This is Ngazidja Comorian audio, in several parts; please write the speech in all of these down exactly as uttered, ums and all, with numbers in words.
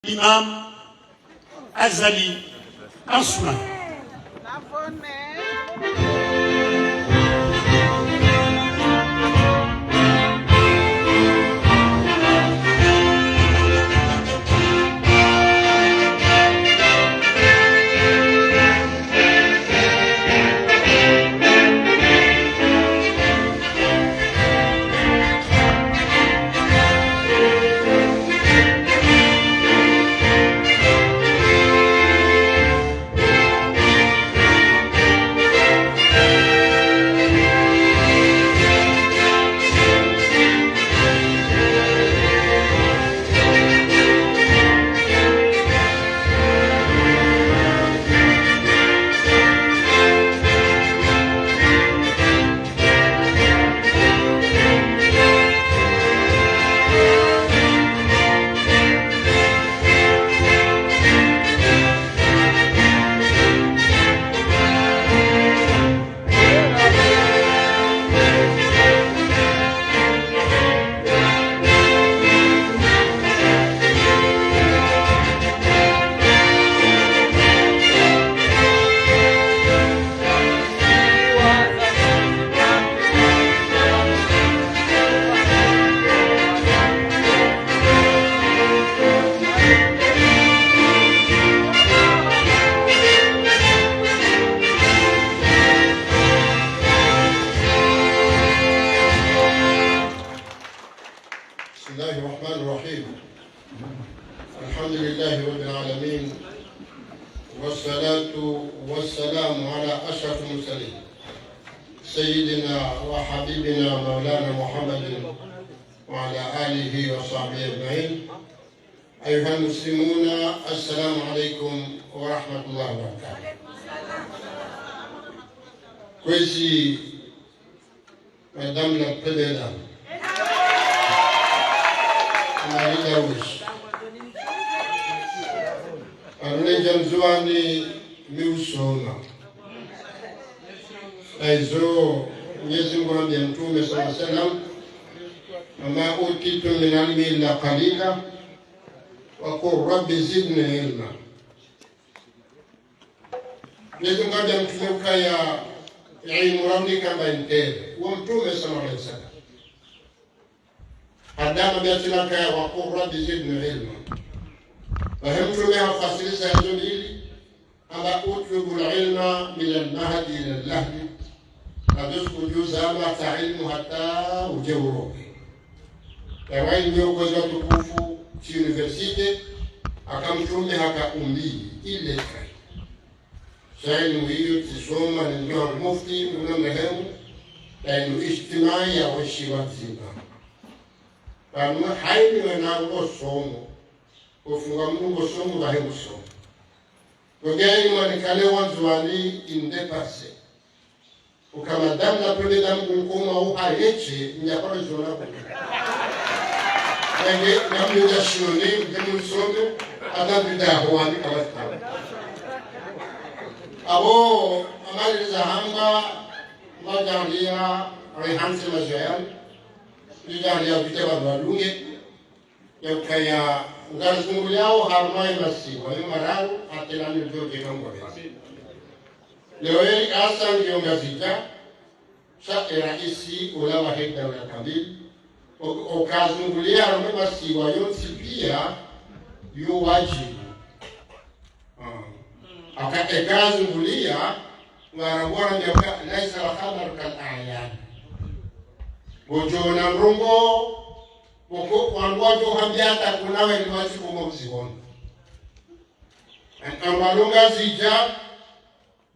Imam Azali Assoumani. بسم الله الرحمن الرحيم. الحمد لله رب العالمين. والصلاة والسلام على أشرف المرسلين. سيدنا وحبيبنا مولانا محمد وعلى آله وصحبه أجمعين. أيها المسلمون، السلام عليكم ورحمة الله وبركاته. Kwezi, madame la première dame, Marie Darwish, harumwa Ndzuwani mi usoma. Hayizo, Mwenyezi Mungu hambia Mtrume swalla Allahu alayhi wa sallam: وما أوتيتم من العلم إلا قليلا وقل رب زدني علما. Mwenyezi Mungu hambia Mtrume ukaya, ye ilmu ramnika mba ntere. Wo Mtrume swalla Allahu alayhi wa sallam. Hadama biatsina kaya: وقل رب زدني علما. Bahi Mtrume hafasirisa hazo mbili, hamba: اطلبوا العلم من المهد إلى اللحد. Kadjosuku djuza hata ilmu hata udje uroke. Yawa ilmu yo kwezi watukufu, tsi université, haka Mtrume haka ummi, illettré. Sha ilmu iyo tsisoma, nindjo ha mufti, Mngu namrehemu, na ilmu ijtimai ya weshi wadzima. Pvanu hayini wena ngo somo, ufunga mndru ngo somo, bahi ngo somo. Ngo nge ilmu yanikale Wandzuwani indépassé. Uka madame la première dame kunkoma uha yeshe, ndja kwa zona kunkoma. Enge, namnidja shioni, mdje msome, hata bida ho wani kawasitama. Abo, amali za hamba, madjaliya, rehanse mazoyani, madjaliya vite ba balunge, ya ukaya, ngarizunguliyao harumwa ye masiwa yo mararu, hata leo nilivyo jeka ngwa bezi. Leo yeli asa ngiyo Ngazidja, sha e raisi ula wahe daula kamili, o-, okazunguliya harumwa ye masiwa yontsi piya, yo wadjibu. Ah. Aka ekazunguliya, Waarabu warambiya uka: ليس الخبر كالأعيان. Ngodjo ona mrongoo, pvoko wandru wadjo hambia hata kuna weli wazi kuma uziona. Amba lo Ngazidja,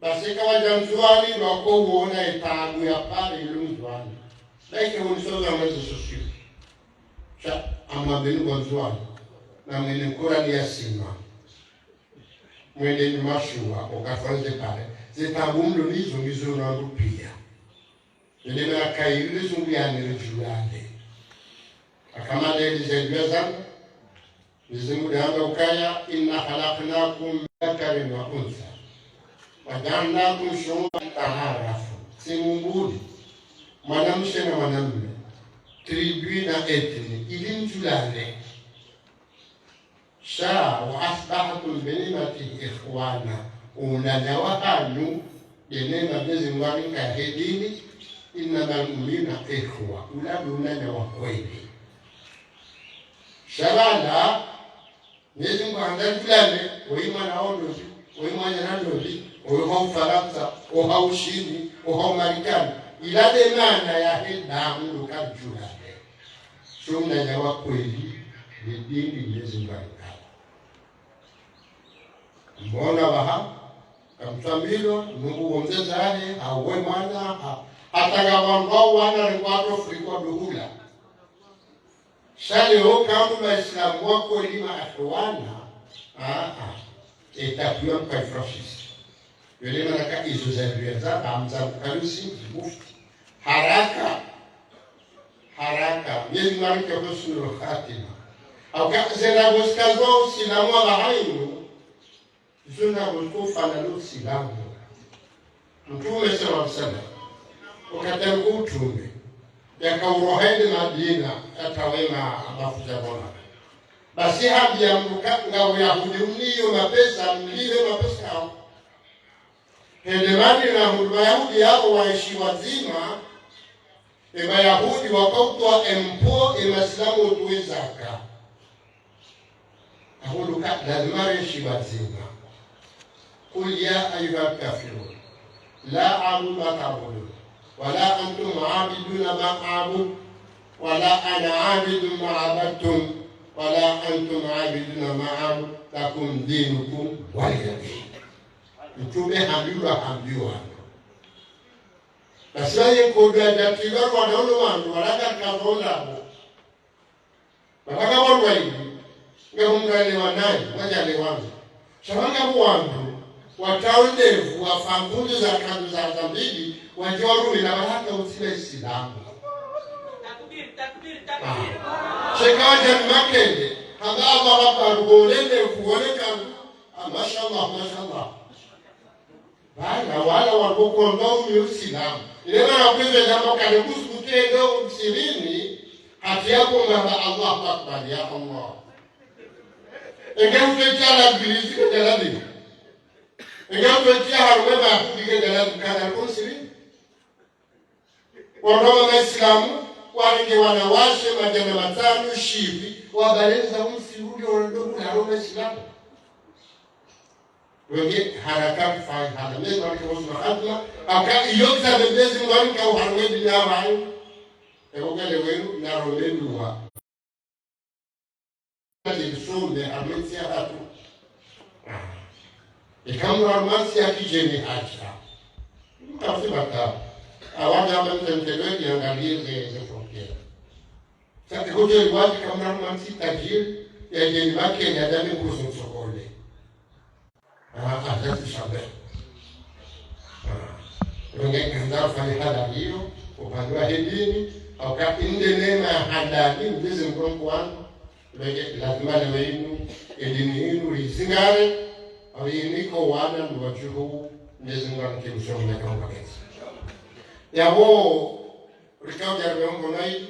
basi eka wadja Ndzuwani, lwako uona etabu ya pare ilo Ndzuwani. Like, unisoza mwezo sosio. Sha, amwambeni kwa Ndzuwani, na mwene Kurani ya sima. Mwende ni mashuwa, okafanya ze pare. Ze tabu mlo nizo, nizo na rupiya. Nende mna kayi ile zungu ya nere djuu yale. Akama nende ze dua zangu, nizimu damba ukaya: إنا خلقناكم من ذكر وأنثى وجعلناكم شعوبا لتعارفوا. Tsi mumbuli, mwanamshe na mwanamme, tribu na ethnie, ili mdjulane. Sha, وأصبحتم بنعمته إخوانا. Unanya wahanyu, nde neema Mwenyezi Mungu yarinike he dini, إنما المؤمنون إخوة. Ula ndo unanya wa kweli. Sha bala, Mwenyezi Mungu handza ridjulane, oyi mwana wa ndopvi, oyi mwananya ndopvi, oyi ha Ufarantsa, oyi ha Ushini, oyi ha Umarikani. Ila nde maana yahe damu ndo karidjulane. Sha unanya wa kweli, nde dini Mwenyezi Mungu yarinike. Mbona waha, kamtsambilwa, nungu womze zahe, hau we mwana, ha, hata ngapvo wandru wana, ngwatso furikwa duhula. Sha leo kamwe Maislamu wa kweli ma akhwana, ah, ah, étape iyo mkayi franchir. Yo nde maana ka izo za dunia za, hamza mkalusi, mufti. Haraka, haraka, Mwenyezi Mungu yarinike husnul khatima. Hauka zena gosika zo Usilamu wa bahainu, zina gosika ufana no Usilamu. Mtrume swallallahu alayhi wasallam, wakati yaliko utrume, yaka uroha yende Madina, yatsahe ma, mafuta bona. Basi hambiya mndru ka, nga Uyahudi uniyo mapesa, mlipve mapesa yao. Hende Madina, hundru Mayahudi yapvo waenshi wadzima, e Mayahudi waka utowa impôt, e Maislamu utowa zaka. Ahundru ka, lazima renshi wadzima. قل يا أيها الكافرون لا أعبد ما تعبدون ولا أنتم عابدون ما أعبد ولا أنا عابد ما عبدتم ولا أنتم عابدون ما أعبد لكم دينكم ولي دين. Mtrume hambilwa, hambiwa. Basi waye nkodo yadjatrilwa rwana ono wandru, wala karikapvo ndapvo. Wapvaka wandru wayili, nge humrale wanayi, wadjale wandru. Sha wanga wandru, watrao ndevu, wafambundu za kandu za, za mbili, wadji warumila wahaka utsila Isilamu. Takbir, takbir, takbir. Ah. Sheka wadja ni makende, hamba Allahu Akbar, wone ndevu, wone kandu. Ah, mashallah, mashallah. Bana, wala wandru kwamba umi Usilamu. Ile mara kweze dama kale kusuke ndo msirini, hata yapvo ngamba Allahu Akbar, ya Allah. Enge utwe tsi ya la Ngilizi ke djala dini. Enge utwe tsi ya harumwa Mayahudi ke djala dini, kana liko msirini. Wandru wa Maislamu, warenge wanawashe, madjana matsanu, shipvi, wabaleza umsiruli, wandru wa Maislamu. Wenge haraka kufanya hala. Mwenyezi Mungu yarinike husnul khatima, haka iyo kisa Mwenyezi Mungu yarinike uharumwa dini ya wayo. Eko kale wenu, narombe duwa. Ati lisombe, harumwa ntsi yahatru. Ah. Eka mndru harumwa ntsi ya kidjeni hadja. Mtafsiri bata. Awadja hamba mtsentelwe, yangaliye ze, ze frontières. Sa, eko djeli wati kamwe harumwa ntsi tajiri, yadjeni pvake, yadjame kuzo nsokole. Ah, ah, zati shambe. Ah. Wenge kandza fanya halali iyo, upvandre wa he dini, hauka inde neema ya handani, Mwenyezi Mungu wangu, wenge lazima leo inu, e dini inu, rizingare, au inike wana, ndo wadjuhu, Mwenyezi Mungu yarinike mshomo na kama kabisa. Yapvo, rikao djari miongo nayi,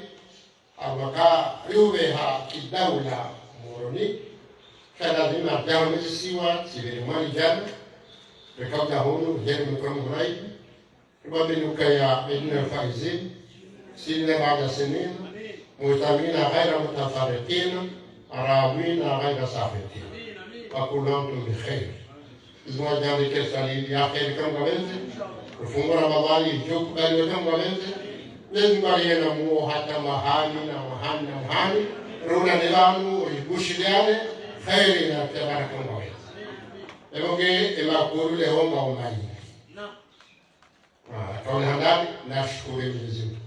Apvaka riuveha kidaula Moroni, sha lazima djana mezi siwa, siviri mwani djana, reka uta hunu, djeri mkono muraidi, ribabini ukaya idina faizin, sinina baada sinina, mujtamina ghaira mutafarriqina, rawina ghaira safiqina. Wa kullu antum bi khair. Zimwa djambi ke swali ya kheri kamwe ngapvendze. Ufungu Ramadhani, djo kubaliwa kamwe ngapvendze. Mwenyezi Mungu yena muo hata mwahani na mwahani na mwahani. Runa ne pvanu, ribushiliane, kheri na tabaraka kamwe ngapvendze. Epvo nge, emakulu leo mba umayi. Ah, kauli handani, nashukuru Mwenyezi Mungu.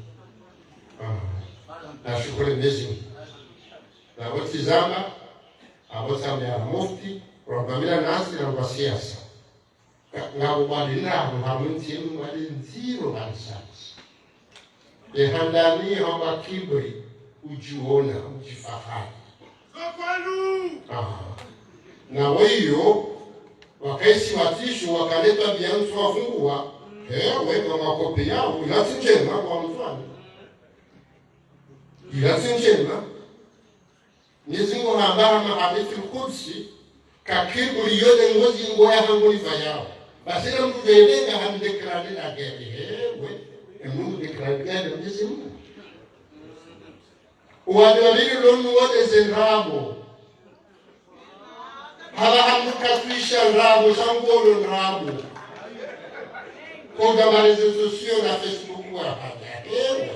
Ah, nashukuru Mwenyezi Mungu. Na wote zamba, abo tsambe ya mufti, wa pvamila nasi na wa siasa. Ka, ngapvo bali na, muhamu ntsi, bali ndziro bali sasi. E handani, hamba kibri, udjiona, udjifahari. Ah. Na weyo, wakaisi watsisho, wakaleta biansu wafungua. He, weka makopi yao, ilatsi ndjema kwa mfano. Ilatsi ndjema. Mwenyezi Mungu hamba hama hadisi al-Qudsi, kakiri kuli yone ngozi ngo ya hangu ni fayao. Basi na mndru yende nga hamdéclarer la guerre. Ewe, emndru déclarer la guerre Mwenyezi Mungu. Uwade walili lonu wote ze ndrabo. Haba hamdru katwisha ndrabo, sha ngolo ndrabo. Kodja ma réseaux sociaux na Facebook wa hada. Ewe.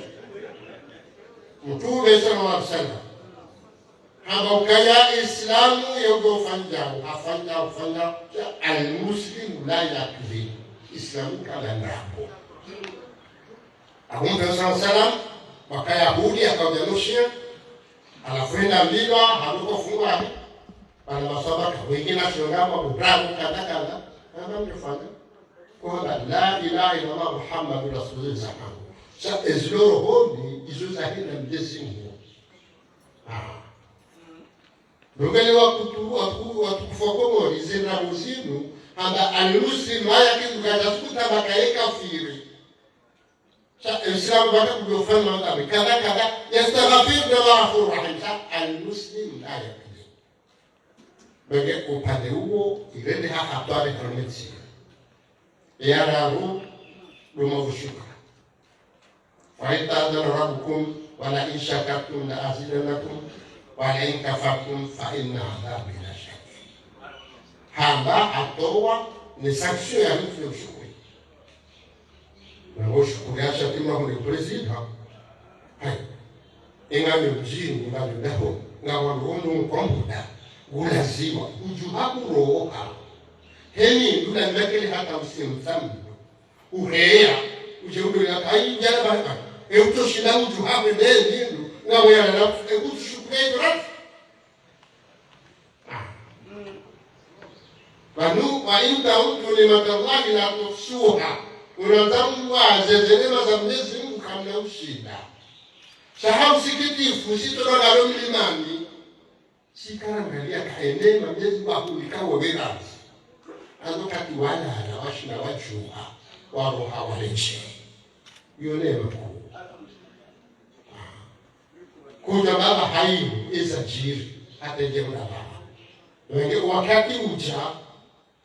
Mtume sallallahu alaihi wasallam. Hamba ukaya Islamu yodjo fanya, hafanya, hafanya, al-Muslimu la yakdhib. Islamu kala ndrabo. Abu Mtume sallallahu alaihi wasallam, wakaya huli, akaudja nushia, halafu henda mlilwa, haluko fungwa, bana maswahaba ka, wengine nashonga, kwa kudrabu, kadha, kadha, na mambo fanya. Kwamba, la ilaha illallah Muhammadur Rasulullah zahangu. Sha ezilo rohoni, izo zahina Mwenyezi Mungu. Ah. Ndugu ni wakutu-, watu-, watukufu wa Komori, zina muzinu, hamba al-Muslim, haya kitu kadja sukuta makaye kafiri. Sha, Islamu baka kudofanya madhambi, kadha, kadha, yastaghfir na wa ghafur rahim. Sha, al-Muslim la yakdhib. Benge upande uwo, irende ha hatwari harumwe ntsi. Ya raru, duma vushukra. وإذ تأذن ربكم لئن شكرتم لأزيدنكم ولئن كفرتم إن عذابي لشديد. Hamba hatowa ne sanction ya mtu ya ushukuri. Na wo shukuri asha tima hule président. Hai. Inga ni mjini, inga ni ndaho, nga wanu ondo nkombuda, gulaziwa, udjuha kuroha. Heni, ndula mbekele hata usimtsamu. Uheya, udje udo ya kai, njala baka. E uto shinda udjuha hwe neni, ndu, nga weyana na, e uto shukuri ya idorati. Pvanu, وإن تعدوا نعمة الله لا تحصوها. Ulandza mwaze ze neema za Mwenyezi Mungu kamna ushinda. Sha ha usikitifu, sitolwa ngalo mlimani. Sikarangalia ka e neema Mwenyezi Mungu ahunika wewe razi. Ando kati walala, washinda wadjuha, waroha walenje. Iyo neema kuu. Kudja baba hainu, eza djiri, hata nge una baba. Wenge wakati udja,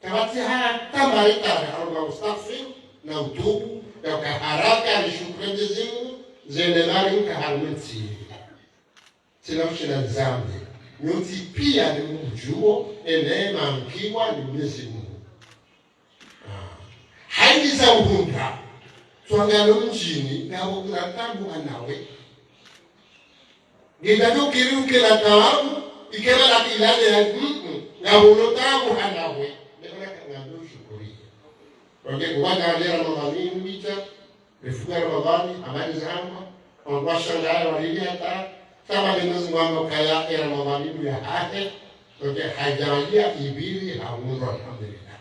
kapvatsi hata mbaritari, harumwa ustaghfir, na utubu, ya uka haraka, nishukuru Mwenyezi Mungu, zende mari nka harumwe ntsi. Tsina ushina nzambi, nyontsi pia ni mdjuo, e neema nkiwa ni Mwenyezi Mungu. Ah. Haini za uhundra, twangalo mdjini, ngapvo kuna tabu hanawe. Ngidjo kiri uke na tabu, ikeba la kilale ya, mm, mm, ngapvo ulo tabu hanawe. Nekona kangando shukuri. Wage kuwaga alera mama mimi mita, rifunga Ramadhani, amani zahamba, wangwasha ngaya walili hata, kama ni Mwenyezi Mungu amba kaya e Ramadhani ndu yahahe, oke hajawalia ibili ha undro, alhamdulillah.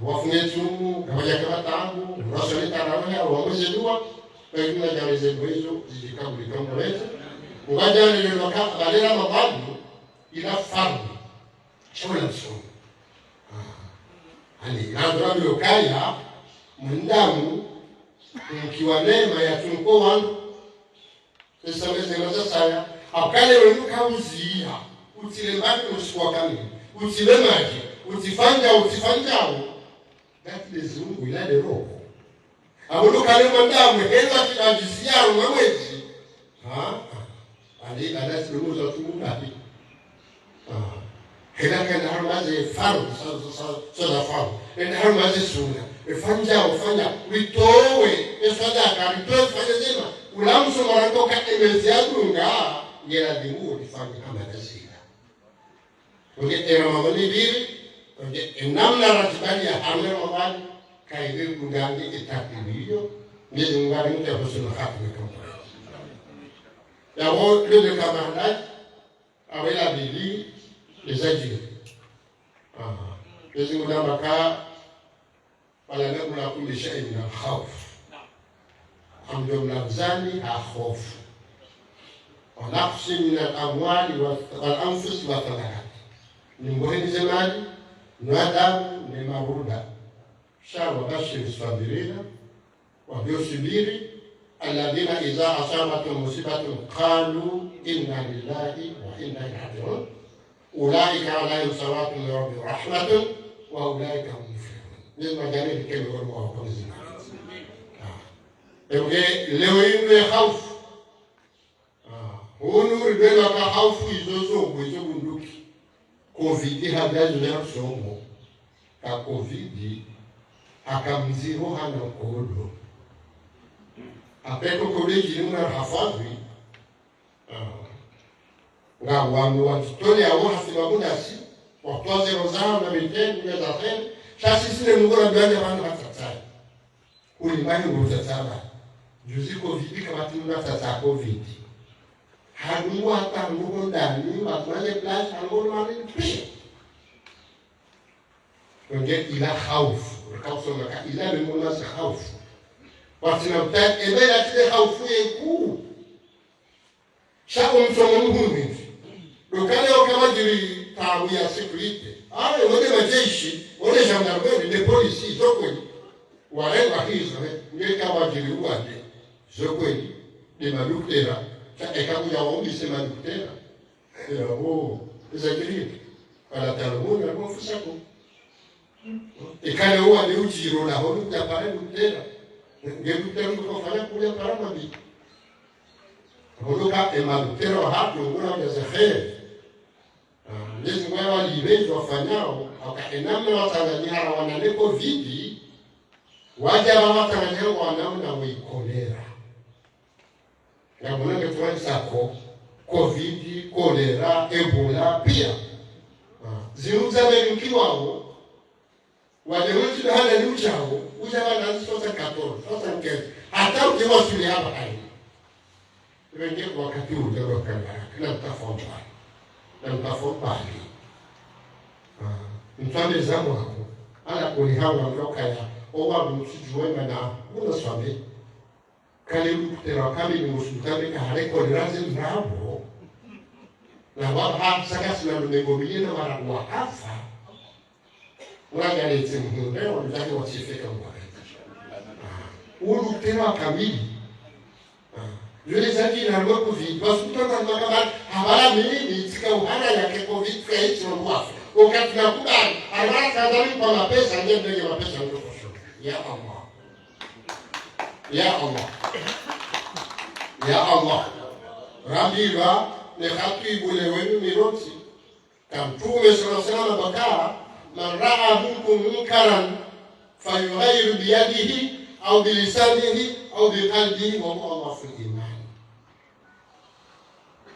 Wafunge tsumu, kawaja kama tabu, waswali tarawehe, wamweze dua, kwa hivyo na jaweze mwezo, zijikabuli kwa mwezo. Uwaja lelo ka, bale Ramadhani, ila faradhi. Shaula msomo. Ah. Ani, nandro ambi okaya, mwanadamu, nkiwa neema ya tunko wanu, esa meze maza saya, akale wenu kauziya, utsile mbani usiku wa kamili, utsile madji, utsifanya, utsifanyao, ngati lezi Mungu ila le roho. Abudu kale mwanadamu, hela kibadisiya, mwa mwezi. Ha? Ali, ala silumu za tumu nabi. Ah. Hela kana harumwa ze faradhi, sa, sa, sa, sa za faradhi. Hela harumwa ze suna. Efanya, ufanya, ritowe, esadaka, ritowe, fanya zema. Ula msomo rantoka emezi ya dunga, ngela dimu, rifanye amana zila. Oke, e Ramadhani ibili, oke, e namna ratibani ya hame Ramadhani, kaile kudani e tartibu iyo, Mwenyezi Mungu arinike husnul khatima kamwe. Yawo, lele kama handani, awe la bili, leza djiri. Aha. Mwenyezi Mungu namba ka, ولنبلونكم بشيء من الخوف. Amdjo mlabzani ha hofu. ونقص من الأموال وال-، والأنفس والثمرات. Ni mboheni ze mali, no adabu, ne maruda. Sha وبشر الصابرين. Wabio subiri. الذين إذا أصابتهم مصيبة قالوا إنا لله وإنا إليه راجعون. أولئك عليهم صلوات من ربهم ورحمة وأولئك هم المفلحون. Mwenyezi Mungu ajaanlie rike miongoni mwa wakombozi. Ah. Enge leo inu ye haufu. Ah. Hunu ribelwa ka haufu izo zo, izo bunduki. Covid hadja zo ya somo. Ka covid, haka mziho hana nkodo. Apeko kode jini muna hafadhwi. Ah. Nga wanu wajitolea wo hasibabu nasi, watwaze roza na miteni, ne za kheri, sha sisi ne Mungu na dwani ya wanu hatsatsayi. Kuli mbani ngo tsatsaba. Juzi covid, kapvatsi muna tsatsa covid. Hangu hata nguho ndani, watwale place, hangu no marini pia. Wenge ila haufu, rika usoma ka ila miongoni mwa ze haufu. Watsina utali, ebe ila tsi nde haufu ye nkuu. Sha omsomo muhundru ndzi. Lokale okama djiri tabu ya sécurité. Ale, wale majeshi, wale gendarmerie, ne polisi, zo kweli. Wale wahizo, eh, nge kama djiri uwade. Zo kweli, ne madoktera. Sha eka kuya waumise madoktera. Yabo, eza djiri. Wala talumuna, anfusakum. Eka leo wade udjiro na holo kudja para doktera. Nge doktera ndo kofanya kudja para mabi. Holo ka ema doktera wahatru ngula wadja za kheri. Ah, Mwenyezi Mungu yawalipve izo wafanyao, haka enamna watsanganyihana wana ne covid, wadja ba watsanganyihana wana na we kolera. Ngamwona nge tuwani sako, covid, kolera, Ebola, pia. Ah, zinu za merinki wawo, wale wentsi nde hana ni udjao, udja ba nazi soixante-quatorze, soixante-quinze. Hata udje wasuli hapva hayi. Renge wakati udja wakala, na mtafauti. Na mtafauti. Ah, mtwambe za mwako. Ala kuli hawa mlokaya, owa mtsidjuwe mana, muna swambe. Kale mkutera kamili musultani kahale kolera ze mrabo. Na wapva saka sina lumengo mili na wala wahafa. Wala gale tse mhunde, wala gale watsifeka mwa. Ah. Ulu kutera kamili. Ah. Yule zaki na lwa covid, wasuta na makabali, habala mimi, tsika uhana yake covid, kwa hicho mwafu. Wakati na kubali, habala kandami kwa mapesa, nge ndege mapesa, nge kosho. Ya Allah. Ya Allah. Ya Allah. Rambilwa ne khatibu le wenu milontsi. Ka Mtrume swallallahu alayhi wasallam hamba, من رأى منكم منكرا فليغيره بيده أو بلسانه أو بقلبه وهو أضعف الإيمان.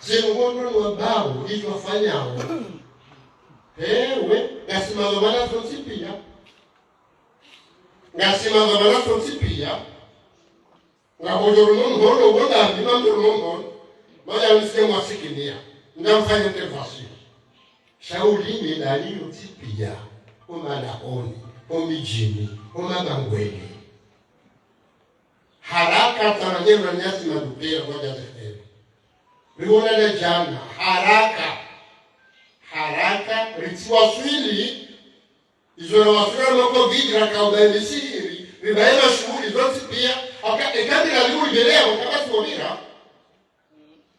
Zinu ngondo ni wambao, izo wafanyao. Ewe, ngasi madhwamana sontsi pia. Ngasi madhwamana sontsi pia. Nga hodjoro no mhono, wonda mima mdjoro no mhono. Maya msike mwasikiniya. Nga mfanye intervention. Shauri ni ndani yontsi pia. Ho malaoni, ho midjini, ho mabangweni. Haraka tsananyero nyasi madupera kwa jaze kheri. Riwona na djana, haraka. Haraka, ritsiwaswili, izo na waswili na covid, raka ubaye misihiri, ribaye mashuhuli, zontsi pia, haka, eka mira liuli bele ya, haka basi wamira.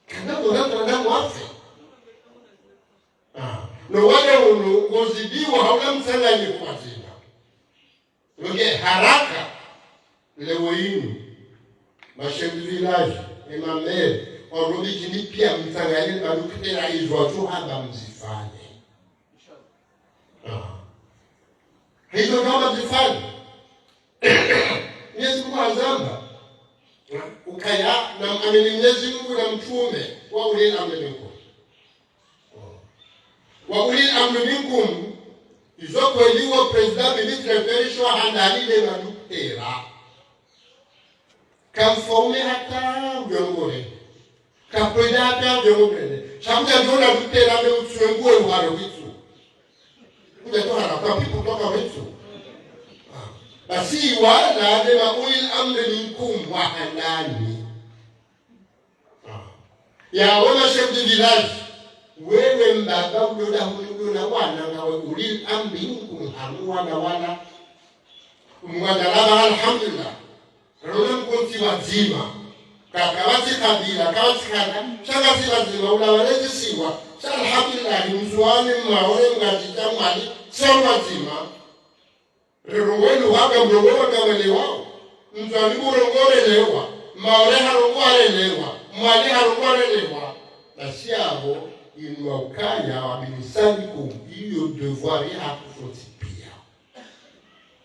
Kana mwana mwana mwafe. Ah, no wale unu, ngozidiwa, haula mtsanganyiko mazima. Nge haraka, leo inu, ma chef de village, e ma maire, orobi jini pia mtsanganye, madukutera izo watsu hamba mzifanye. Ah. Izo kama mzifanye. Mwenyezi Mungu hazamba. Ukaya na mwamini Mwenyezi Mungu na mtrume wa ulil amri minkum. Wa ulil amri minkum, izo kweli wo président ministre ferisho handani ne madupera. Ka mfaume hata udjongore. Ka kwenda hata udjongore. Sha mdja djona dupera me utsuwe nguwe uharo witsu. Kudja tohara kwa pipo toka witsu. Ah. Basi wala ne ma ulil amri minkum wa handani. Ah. Ya wema chef de village, wewe mbaba udoda hunu na wana ngawe ulil amri minkum hamu wana wana. Mwana laba alhamdulillah. Rona mkontsi wadzima. Ka, kapvatsi kabila, kapvatsi kadha, sha ngasi pvadzima ula wale zisiwa, sha alhamdulillah, Mndzuani, Mmaore, Mngazidja, Mwali, si wandru wadzima. Rirongoa lugha, mrongoo wandru welewa. Mndzuani mrongoo relewa. Mmaore harongoo relewa. Mwali harongoo relewa. Basi yapvo, inu ukaya wa binisani ku, iyo devoir yahatru sontsi pia.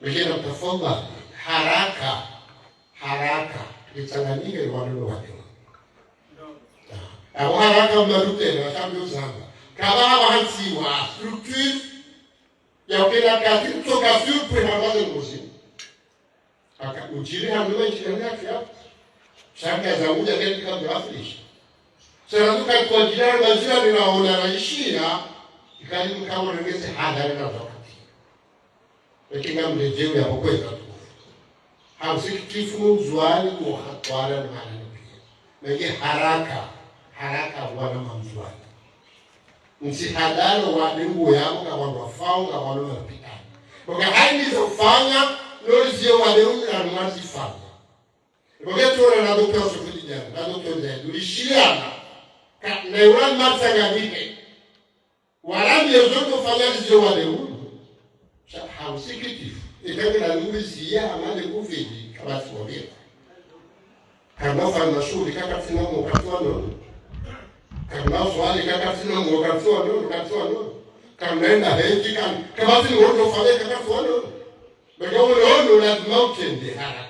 Mekena mtafadhali, haraka, haraka, ritsanganyihe riwane no wade. Apvo haraka mnarutele, washambe uzamba. Kapvahapvo hantsiwa, structure, ya ukena kati, tsoka surpris hamaze ngozi. Aka, udjiri hanu ma djirani yatru ya. Sha ngazauja kati kabla aflisha. Sha na tuka kwa djirani, madjirani naona raishia, ikali mkawo rengese hadhari na wakati. Eka ngamredjei yapvo kweza tu. Ha usikitifu Mndzuani wo hatwara ni maana ni pia. Menge haraka, haraka wana Mandzuani. Msihadalo wa dengu yapvo ka wandru wafao, ka wandru wapitani. Boka hayi nizo fanya, noli ziyo wa dengu na nwa zifanya. Boka tuona na docteur Sufudi jana, na docteur Zaid, ulishiliana. Ka, na yura marsa ngabike. Wala miyezo ndo fanya lizo wale unu. Sha, ha usikitifu. Eka ngena nuri ziya amale kuvili, kapvatsi wabira. Kamna fanya shughuli, kapvatsi na mwo kapvatsi wa nono. Kamna swali, kapvatsi na mwo kapvatsi wa nono, kapvatsi wa nono. Kamna enda hedji, kam, kapvatsi na mwo ndo fanya kapvatsi wa nono. Bado wa nono, lazima utrende haraka.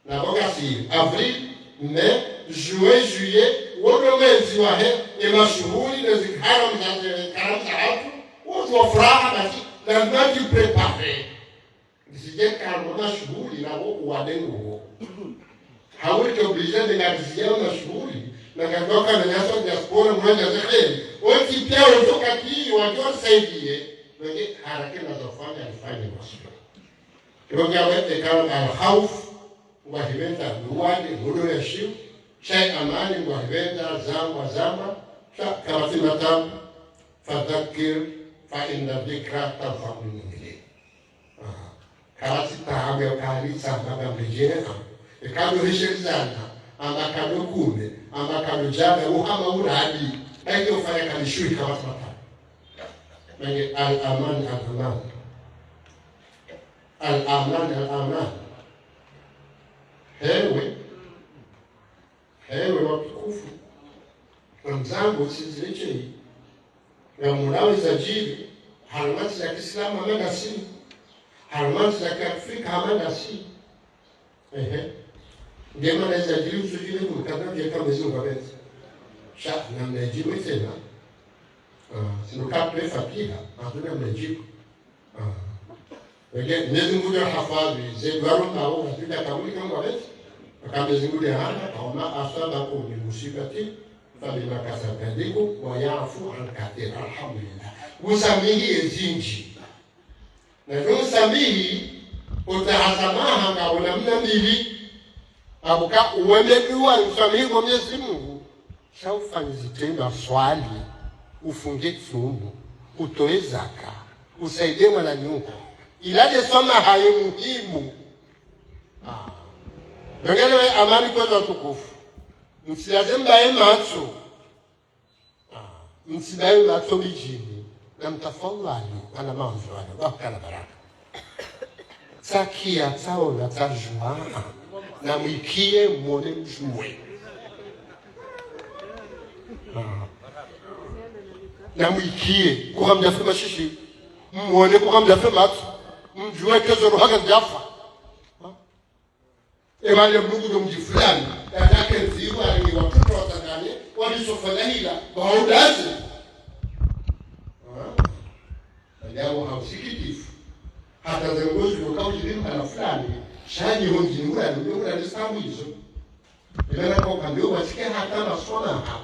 Na boka si avril, mai, juin, juillet, wo ndo mwezi wahe, e mashuhuli, ne zikaramu za, e karamu zahatru, wo ndo furaha basi, lazima tsi préparer. Zidje karamu mashuhuli na wo uwade nguo. Hawuri ke obligé de ngati zidje mashuhuli, na ngati waka na nyaso diaspora, mwana za kheri. Wontsi pia wo ndo kati, wadjo saidiye, wenge haraka na zofanya, nifanye mashuhuli. Kirongo ya wete karamu al-khawf, ngwahipvendza, luwade, mudo ya shiu, sha ye amani, ngwahipvendza, zamba, zamba, sha, kapvatsi matabu, fadhakkir, fa inna dhikra tanfa'ul mu'minin. Aha. Kapvatsi taabu ya ukali, zamba, ngamredjeye, ha. Eka ndo heshelezana, amba kado kume, amba kado djana, uhama uradi, ayo fanya kalishuhi kapvatsi matabu. Menge al-aman, al-aman. Al-aman, al-aman. Hewe. Hewe watukufu. Ngamzango sizile cheyi. Ngamwonawo zadjiri. Harumwa ntsi za kiislamu hama ndasi. Harumwa ntsi za kiafrika hama ndasi. Ehe. Nge mana zadjiri usudjiri kumkata mdjeka Mwenyezi Mungu apvendze. Sha, namna idjibu tsena. Ah, sinu kapve fatiha, hatuna mdjibu. Ah. Eke, Mwenyezi Mungu ya hafadhwi, ze dua ro nawo, hatuna kabuli kangwa beti. Aka Mwenyezi Mungu ya hana, wa ma asabakum min musibatin, fabima kasabat aydikum, wa ya'fu an kathir. Alhamdulillah. Usamihi ezindji. Na djo usamihi, utsaha samaha, ngawona mna mbili. Abuka uweme dua, usamihi kwa Mwenyezi Mungu. Sha ufanye zitrendwa, swali, ufunge tsumu, utowe zaka, usaidie mwananyuho. Ila nde swamaha ye muhimu. Ah. Nongelewe amani kwezi watukufu. Msilaze mbaye matso. Ah. Msibaye matso midjini. Na mtafadhwali, wana Mandzuani, wakana baraka. Tsakia, tsaona, tsajua. Namwikiye, mwone, mjue. Ah. Namwikiye, kuka mdjafe mashishi. Mwone, kuka mdjafe matso. Mjue, kezo roho haka zidjafa. Ah. Eba le Mngu ndo mdji fulani, yadjake ndziwa, ni watoto watsanganye, walisofanya hila, waudaze. Ah. Ajabu ha usikitifu. Hata ze ngozi yoka udjiri mhana fulani, sha nyi ho mdjini hula, nyi hula ni sambu izo. Eba na kwa kambi, wasike hata maswamaha.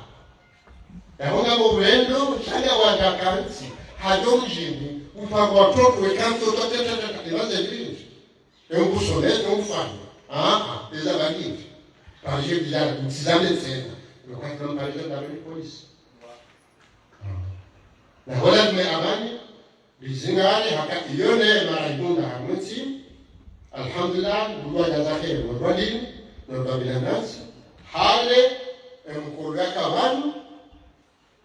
Yahonga mo urendo, sha nyi wadja kantsi, hadjo mdjini, upanga watoto, wekantsi, tatatatata, eba ze ndrini. Ewu kusomesa, ewu kufanya. Ah, ah, eza bagindi. Parishe bizara, mtsizame tsena. Lokati na mparishe na beli polisi. Ah. Na hola tume amani, bizingare, haka iyo ne mara yihundra hamwe ntsi. Alhamdulillah, Mngu adjaza kheri, mwa dini, mwa babila nasi. Hale, emkolo yaka pvanu,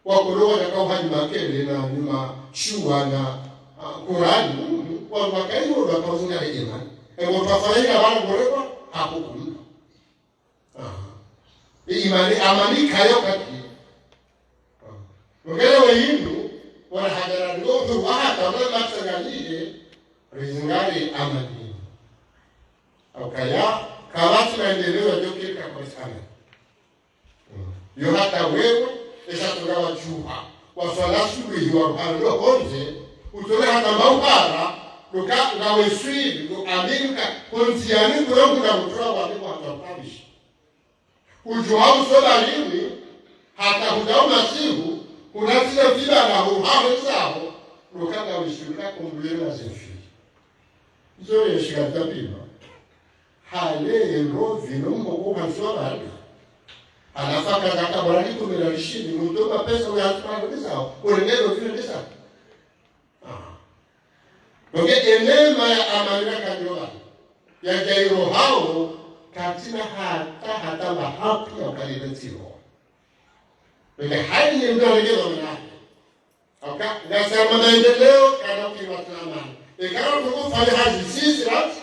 wakolo waka uhanyima kele na nyuma shuwa na, ah, Kurani, mm, wanu wakayi waka uzingare imani. Ebo twafanya ila pvanu ngorengwa, hakukumba. Ah. Imani, amani kayo kati. Ah. Ngele we hindru, wala hadara ndo, wahata, wala matsanganyike, rizingare amani. Ukaya, kapvatsi maendeleo yadjo kiri kapvatsi amani. Yo hata wewe, esha tsunga wadjuha, waswala subuhi wa ruhara lo onze, utsole hata mba uhara, luka ngawe swili, lo aminika, konti yani kule huna mutula wale kwa hata utabishi. Udjuha usoma lini, hata hudja umasihu, huna zile zibala huhaho zaho, luka ngawe swili ka kumbulile na zimfi. Izo le shika zapima. Hale, ndo vino moko hanswa bali. Halafu akadaka bora ni kumira lishini, mutoma pesa uya hanswa bali ndisa, urengero vino ndisa. Ah. Donc, enema ya amani na kadiro bali. Ya jairo hao, katsina hata, hata mahapi ya ukalile ntiro. Donc, hali ni mtu alegeza mwenye. Aka, ngasema maendeleo, kana ukiwa tuna amani. Eka tukufanya hazi sisi, rati,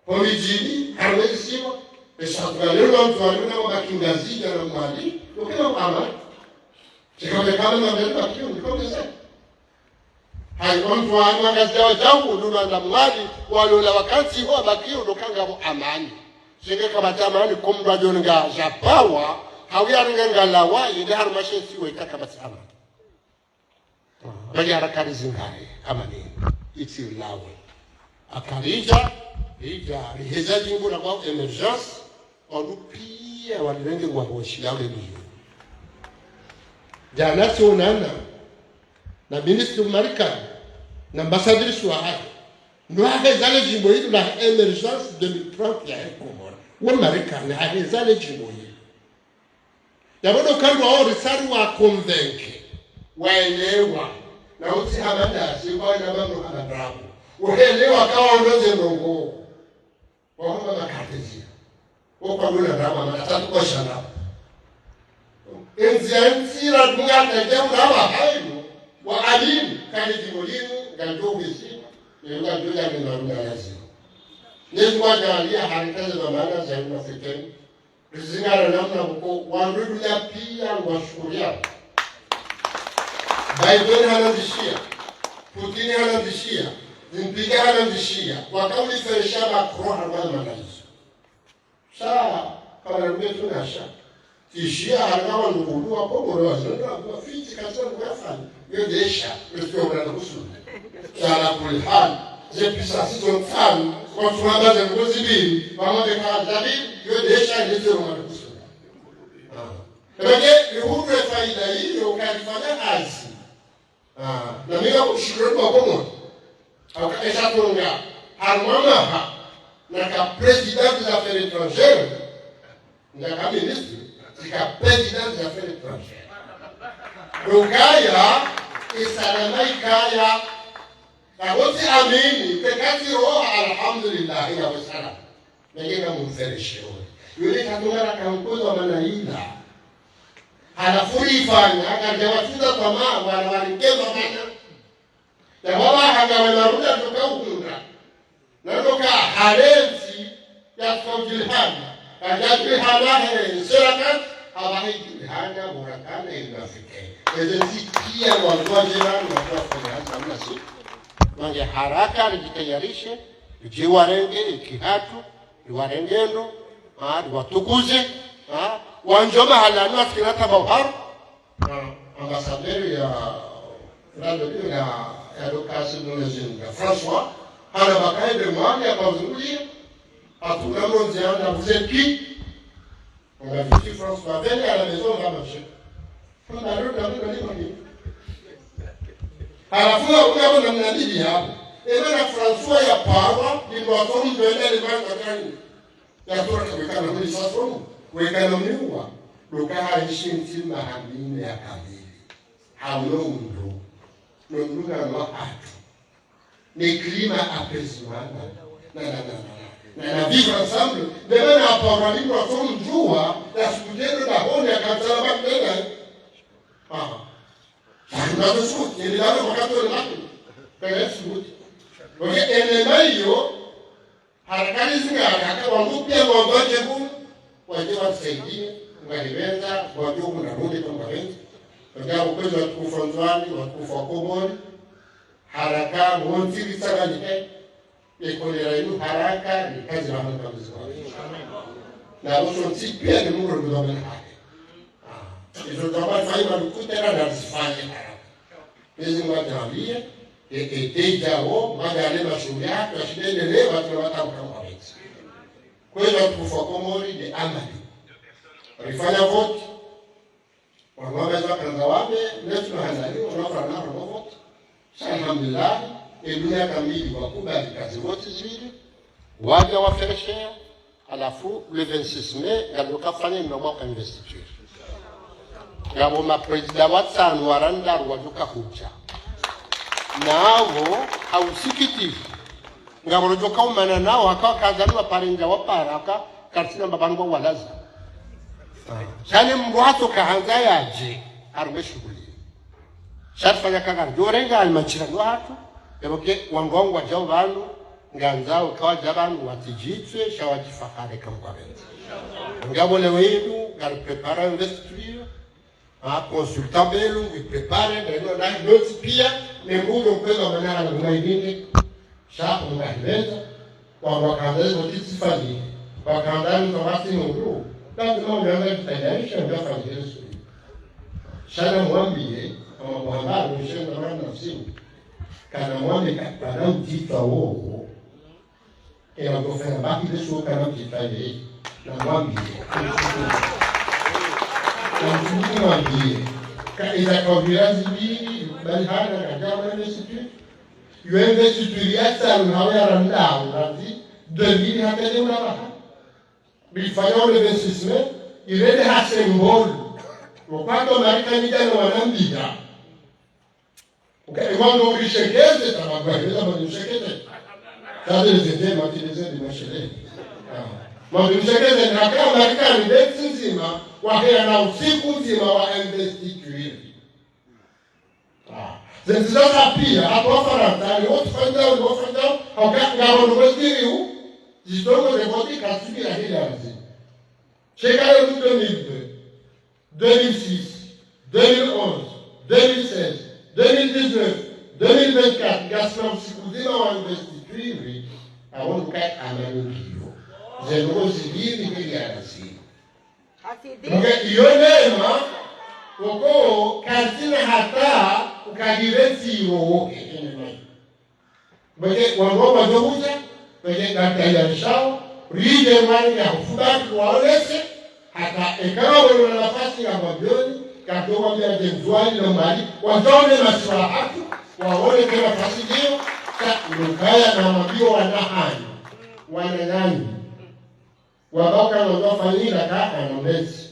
ho midjini, harumwa isiwa, esha tuka leo wa mtu wa leo na wabaki Ngazidja na Mwali, ukena amani. Shika mekana na mbele baki, unikondese. Hayi, wa mtu wa Ngazidja wa djangu, nuna na Mwali, walola wakati huwa baki, unoka ngapvo amani. Shinge kapvatsi amani, komba djonga japawa, hawuya ringa ngalawa, yende harumwa she isiwa ika kapvatsi amani. Bali haraka rizingare, amani, itsi lawe. Akaridja, ridja, riheza djimbo la kwa émergence, wandru piya walirenge ngwa hoshi lawe liyo. Djana tsionana, na ministre Marikani, na ambassadeur Swahili, ndo haheza le djimbo hilo la émergence deux mille trente ya Komori. Wo Marikani, haheza le djimbo hilo. Yapvo ndo kandru wao risari wa convaincre, waelewa, na utsi hamada, si kwa ina mambo hama ndrabo. Uhelewa kawa ondoze ndrongo. Wahomba makartezia. Wo kwa muna ndrabo, hama tatu kwa sha ndrabo. Enzi ya ntsi ra dunga na jeu ndrabo hayo, wa amini, kani djimbo linu, ngadjo wisiwa, ngadjo ya nina runda lazima. Nezi kwa jalia, harikaze za mana, za ina fiteni. Rizingara namna huko, wandru dunia piya ngwashukuriya. Biden hana ndzishiya, Putin hana ndzishiya, Zimpinga hana ndzishiya, waka uliferesha Macron harumwa mana izo. Sha, kama rume tunasha. Ishiya harumwa wandru kulu wa Komoro wa zonda, wa fiti kaza ngwafanya. Yo desha, yo sio mwana kusudi. Sha ala kulli hali, ze pesa sizo ntsanu, wandru wamba ze ngozi mbili, wamba ze kaza mbili, yo desha, yo sio mwana kusudi. Ah. Rege, lihundre faida iyo, ukalifanya hazi. Ah, na mi ngakushukuru kwa Komoro. Hauka esha tonga, harumwa maha, naka président des affaires étrangères, naka ministre, tsika président des affaires étrangères. Ukaya, isalama ikaya, na wontsi amini, tekatsi roha, alhamdulillah, ya wasalama. Nagenda mumfereshe oyo. Yule katungana kankozo wa mana ila. Halafu rifanya, kadja watuza tamaa, wana walikeza mana. Ya baba hanga we marunda toka uhunda. Na toka halensi ya tsaujilihana. Kadja tulihana he, serakat, haba he jilihana, borakana, ilmafike. Eze zikia, wazwa jirani, wazwa fanya hasa mna si. Wange haraka, rijitayarishe, rijiwarenge, ikihatu, riwarenge ndo, ah, riwatukuze, ah, wandjo mahala ni wafikira taba uharo. Ah, ambassadeur ya, ya, ya, ya Lucas Indonesia, ya François, hana bakaende mwani ya pazungulie, hatuna mronzi ya na vous êtes qui? On a vu si François, venez à la maison, on va manger. Halafu na uya wana mnadili hapo. Ema na François ya pawa, ni mwa fomu ndo enda le manga kani. Ya tora kawekana huli sa fomu, wekana miwa. Luka haishi ntima hamine ya kamili. Hauno undo. No mlunga no hatu. Ni climat apaisement. Na, na, na, na, na. Na, na vivre ensemble, même na apparemment, nous sommes jours, la sukutendo da honi ya katsala ba tena. Ah. Sasa, nous sommes, il est là, nous sommes, nous sommes, nous sommes. Donc, enema iyo, harakati zingara, hata wangu pia ngwandje hunu, wadje watusaidie, ngwahipvendza, wadje hunu na rudi kwa ngwahipvendza. Wadje ukwezi watukufu wa Ndzuani, watukufu wa Komori, haraka, wontsi ritsanganyihe, ye kolera inu haraka, ni kazi la Mungu mzima. Na wosontsi pia ni Mungu ndo mwenye haki. Ah, izo zama fanya madukutera na zifanye haraka. Mwenyezi Mungu ajalie, e, e, teja wo, magari mashuhuri yake, yashinde endelee, watu wa watu wa wezi. Kweli watukufu wa Komori ni amani. Walifanya vote, wanu wambe za kanza wambe, netu na handani, wanu wafanya na wanu vote. Sha alhamdulillah, e dunia kamili wakubali kazi vote zile, waja wafereshea, halafu, le vingt-six mai, ngamdjo kafanya mnamo wa investiture. Ngapvo ma président watsanu wa randaru wadjo kahudja. Nawo, ha usikitifu. Ngapvo rodjo kaumana nawo, haka wakandza ni waparendja wapara, haka karitsina mbapvi ngwawalaza. Shani mndru hatsoka handza yadje, harumwa shughuli. Sha rifanya kangari, djo renga alimantsira ndo hatru, epvo ke wangu wangu wadjao pvanu, ngandzao kawadja pvanu, watsidjitswe, sha wadjifahari ka ngwapvendza. Ngapvo leo inu, ngari prépara investiture, ha consultant pvanu, ngwi prépare, na ino na notes pia, ne mbudo kweza manara na ngwa ibingi, sha ngwahipvendza, kwa wakandza izo tsi zifanyike, wakandza ni za wasi nuru, lazima uyange kutayarisha, uyafanyike nzuri. Sha namwambiye, ama kuhambari, mshenga mwana msimu, kana mwambe ka, kana mtitwa wowo, ela kufanya mbaki beso kana mtitwa ye, namwambiye, namwambiye, ka eza kawira zibili, bali hana kajama nesitu, yo investiture ya tsanu hawo ya randaru, razi, deux mille hata leo na baha. Bilifanya le vingt-six mai, irende ha symbole. Wakati Marekani jana wanambia. Uka, iwando urishekeze, tabagwa, iweza mani ushekeze. Sade zete, mati zete, mashele. Ah. Mani ushekeze, na haka Marekani, beti nzima, waheya na usiku nzima wa investiture. Ah. Zentsi zaza pia, hata Wafarantsa, ni watu fanyao, ni wafanyao, hauka, ngapvo ndo weziriu, zitrongo ze vote katsubira hili anzi. Sheka yo deux mille deux, deux mille six, deux mille onze, deux mille seize, deux mille dix-neuf, deux mille vingt-quatre, ngasina usiku ndzima wa investiture, awo nuka amani ngiyo. Zendrongo zibiri hili anzi. Nge iyo nema, koko, katsina hata, ukadire ziro, enema. Bweke, wangu wadjo hudja, bweke, ngatayarishao, rije mani ya hufubaki, waonese, hata eka wawona nafasi ya mwabioni, kato wambia djenzwani na mali, wadjaone masiwa hatru, waone ke nafasi ngiyo, sa, nukaya na mabio wana hanyu, wana nyanyu. Wabaka ndo wafanyila ka ana mezi.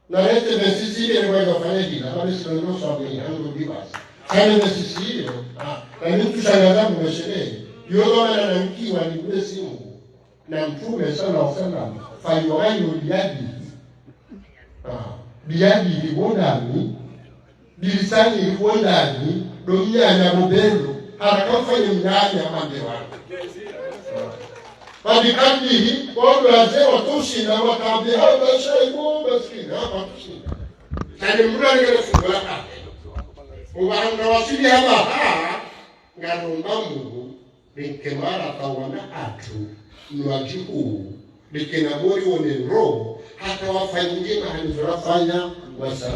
Na lete mesisi ile ni wafanya hila, ba mesi ndo swabe ni hando biwasa. Kale mesisi ile, ah, na ni mtu shangaza kumeshele. Yo ndo mana na mkiwa ni mesimu. Na Mtrume, sallallahu alaihi wasallam, fayughayyiru biyadihi. Ah, biyadihi, wondani, bilisanihi, wondani, ndo mnyanya mobelo, haraka mfanye mnyanya mwambe wanu. Wabiqalbihi, wandru waze watushinda, watambi, ha, bashaibu, maskini, ha, watushinda. Sani mdru anigele fungu la kafe. Uwa anga wasili hama, ha, ngaromba Mungu, rike mara kwa wana hatru, nwadjibu, rike na mori wone ndro, hata wafanyile mahali zorafanya, wasa